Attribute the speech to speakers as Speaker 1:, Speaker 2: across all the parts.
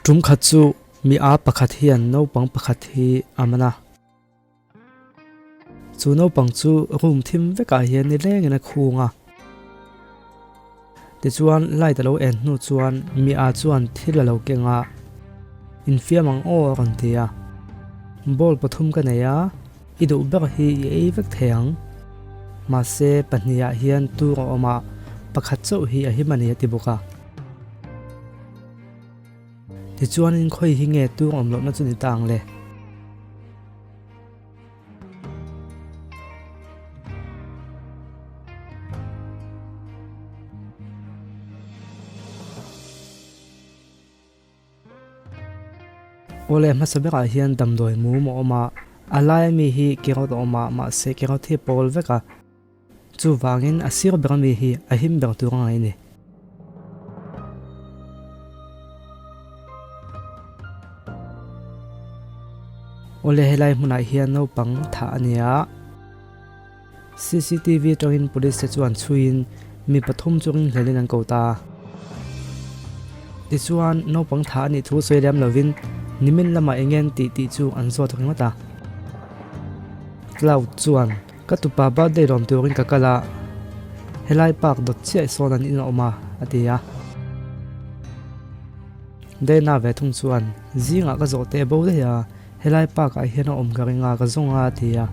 Speaker 1: Tum khat chu mi a pakhat hian naupang pakhat hi a man a. Chu naupang chu room thim vekah hian nilengin a khung a. Tichuan light a lo en hnu chuan mi a chuan thil a lo keng a, Infiam ang aw a rawn ti a. Ball pathum ka nei a, i duh ber hi i ei vek thei ang. Mahse pahnihah hian tur a awm a, pakhat chauh hi a him a ni a ti bawk a. Tichuanin khawi hi nge tur awm lohna chu ni ta ang le? Awle hmasa berah hian damdawi mum a awm a, a laia mi hi carrot a awm a, mahse carrot hi a pawl vek a, chuvangin a sir ber ami hi a him ber tur a ngaih a ni. Awle helai hmunah hian naupang thah a ni a, cctv atangin police te chuan chhuiin mi pathum chu ringhlelin an ko ta. Tichuan naupang thah a nih thu sawi lem lovin nimin lamah eng nge an tih tih chu an zawt ringawt a. Cloud chuan Ka tupa birthday lawm turin ka kal a, helai park dawt chiah sawn an in a awm a, a ti a. Dana ve thung chuan, Zingah ka zawh teh bo daih a, helai park ah hian a awm ka ring a, ka zawng a, a ti a.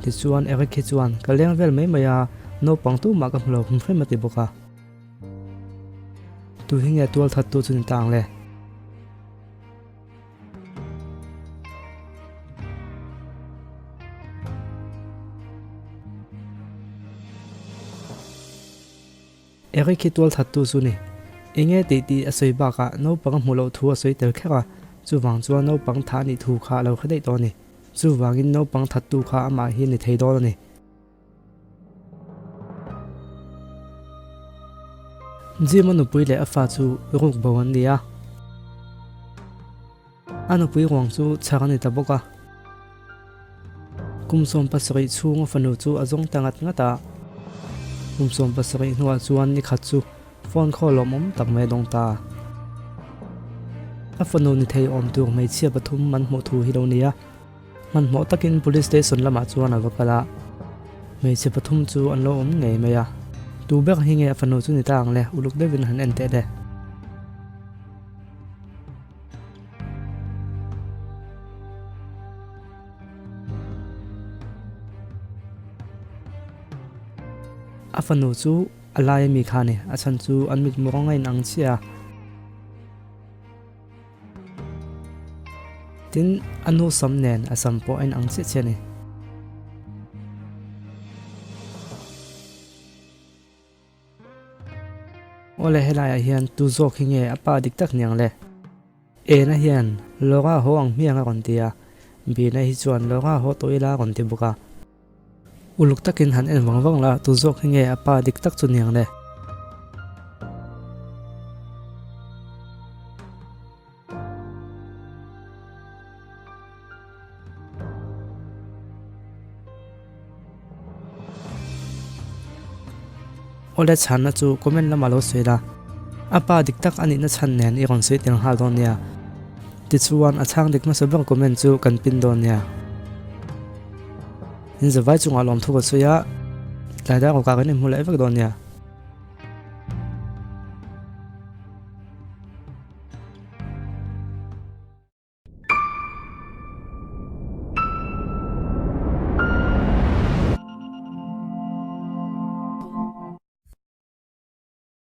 Speaker 1: Tichuan Eric hi chuan, Ka leng vel mai mai a, naupang tumah ka hmu lo hrim hrim a ti bawk a. Tu hi nge tual thattu chu ni ta ang le? Eric hi tual thattu chu ni. Enge tih tih a sawi bakah naupang a hmuh loh thu a sawi tel kher a, chuvang chuan naupang thah nih thu kha a lo hre daih tawh a ni. Chuvangin naupang thattu kha amah hi ni thei dawn a ni. Jim-a nupui leh a fa chu ruk bo an ni a. A nupui ruang chu chhar a ni ta bawk a. Kum 70 chhung a fanu chu a zawng ta ngat ngat a. Kum 70 hnuah chuan ni khat chu phone khaw lawmawm tak mai a dawng ta. A fanu ni thei awm tur hmeichhia pathum an hmuh thu hi lo ni a. Hmanhmawh takin Police Station lamah chuan a va kal a, hmeichhe pathum chu an lo awm ngei mai a. Tu ber hi nge a fanu chu ni ta ang le, uluk deuhin han en teh le. A fanu chu a lai ami kha a ni, a chhan chu an mitmu rawng a inang chiah a. Tin, a nu sam nen a sam pawh a inang chiah chiah a ni. Awle helaiah hian tu zawk hi nge a pa dik tak niang le? Ena hian Laura haw ang hmiang a rawn ti a, Bina hi chuan Laura haw tawh ila a rawn ti bawk a. Uluk takin han en vang vang la, tu zawk hi nge a pa dik tak chu niang le? Awle chhanna chu comment lamah lo sawi la, a pa dik tak a nihna chhan nen i rawn sawi tel nghal dawn nia. Tichuan a chhang dik hmasa ber comment chu kan pin dawn nia. In zavai chungah lawmthu ka sawi a, tlai dar awkah kan inhmu leh vek dawn nia.